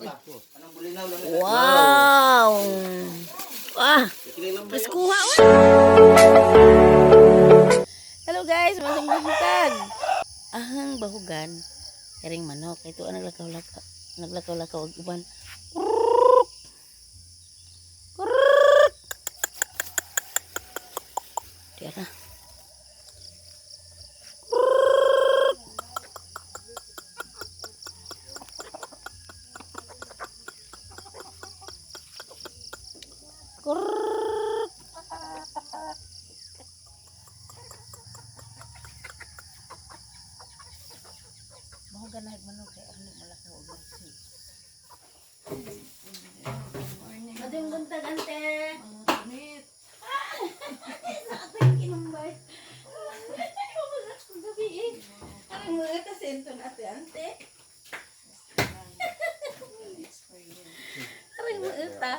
Wow! Ah, preskuha oy. Hello guys, masang buntag. Ahang bahugan, karing manok ito ang naglakaw-lakaw, naglakaw-lakaw og uban. Kuruk! Kuruk! Tira. Kuruk! Bahugan na manok kay ano malakaw og lasi. Madung buntag ante. Meat. Sa ating kinumbay. Gabi eh. Ang mga kasento natin ante. Aray mo ita.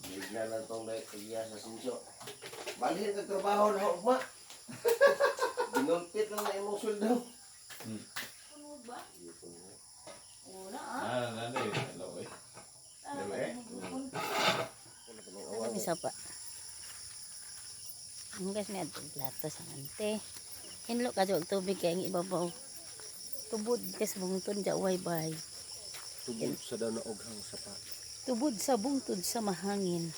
Bigla lang tong iya sa sinso. Balhin kag trabaho na ugma. Binulpit lang na imong sweldo. Puno ba? Wala ah. Ah, nanay, hello eh. Ano isa pa? Ang gas ni adtong plato sa ante. Hinlo ka og tubig kay ang ibabaw. Tubod kas bungtod ja way bay. Tubod sa danaoghang sapa. Tubod sa bungtod sa mahangin.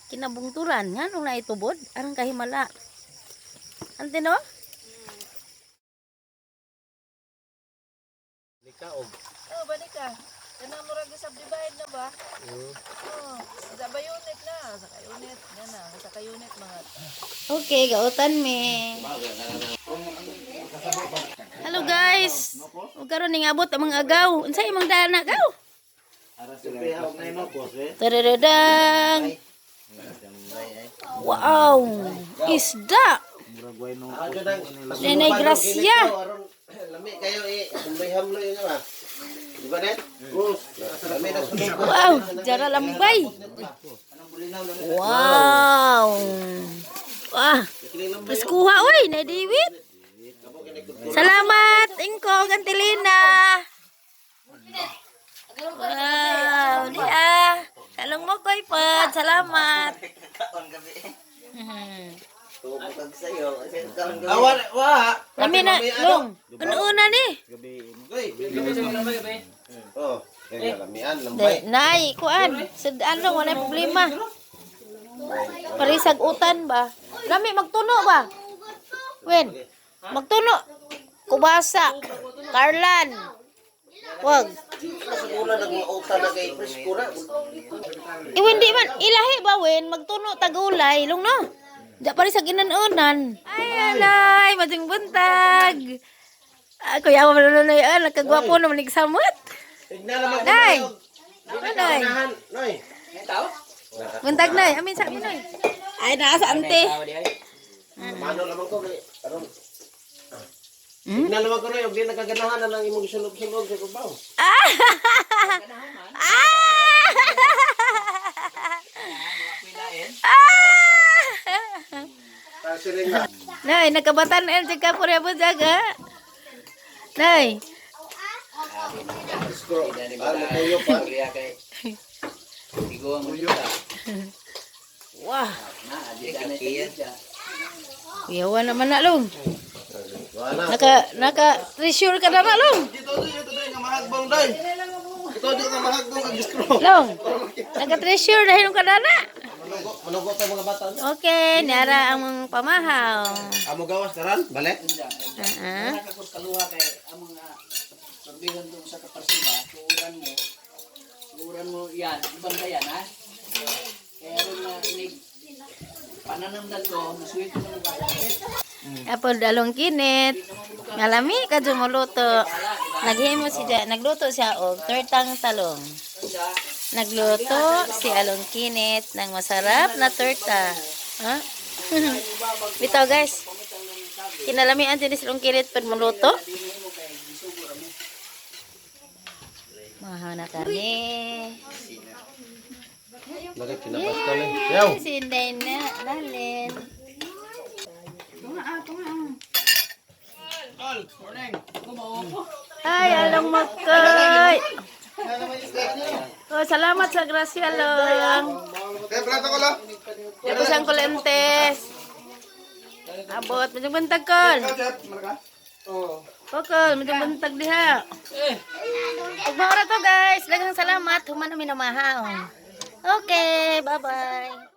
Kinabungturan nga nung naitubod, arang kahimala. Ante no? Nikaog. Oh, balik ka. Kana murag subdivide na ba? Oh, sa ba unit na, sa ka unit na na, sa ka unit mga Okay, gautan me. Hello guys. Ug karon ning abot ang mga agaw. Unsa imong dana gaw? Tadadadang. Wow! Isda! Nenay Gracia. Lami kayo eh. Sumbay hamlo yun ba? Di ba net? Lami na sunog. Wow! Jara lambay! Wow! Ah, preskuha oy, nadiwit. Salamat, Ingkong Antilina. Wow, di ah. Kalong mo koy pod. Salamat. Awan, wa. Lami na, long. Ano-una ni? Oh, kaya lamian lambay. Day, nay, kuan. Sa ano, wala problema. Parisag utan ba? Lami, magtuno ba? Wen, magtuno. Kubasa. Carlan. Wag. Sa una nagmauta na kay presko na. Iwen di man, ilahi ba wen, magtuno tagulay, long no? Diya pa rin sa ginanunan. Ay, alay, mading buntag. Ah, kuya, manununoy, ah, nagkagwapo naman nagsamot. Tignan naman Nay! Nay! Nay! Nay! Buntag, nay. Amin sa amin, nay. Ay, naa sa ante. Mano naman ko kay aron. Tignan naman ko na og di nagkaganahan na lang imong gisulog-sulog sa kubaw. Ah! Ah! Ah! Tasiring na. Nay, nagkabatan na yan ka pure po jaga. Nay, Presko. Ano tuyo pa. wah. Kuyawa naman na long. Wala. Naka treasure ka na na long. Dito dito dito nga mahagbong day. Dito dito nga mahagbong ang giskro. Long. Naka treasure dahil ka na na. Manugo, manugo ta mga bata. Okay, niara ang mga pamahaw. Amo gawas karan, balik. Ah. Nakakos kaluha kay ang mga sorbihan doon sa kaparsiba, tuuran mo yan, ibang yan ha. Kaya ron na inig, pananamdan ko, nasuwit ko ng bayan. Apo dalong kinit. Ngalami ka jumuluto. Naghimo si Ja, nagluto siya og tortang talong. Nagluto si Along Kinit ng masarap na torta. Ha? Bitaw guys. Kinalamian din si Along Kinit pag muluto. Mahaw na kami. Lagi kinabas ka ni. Yaw. Yay! Si Inday na. Lalin. Ay, Along Makoy. Oh, salamat sa grasya, Long. Tapos ang kulentes. Abot, medyo bantag kol. Kokol, medyo bantag diha. Ug mao ra to, guys. Daghang salamat. Human mi namahaon. Okay, bye-bye.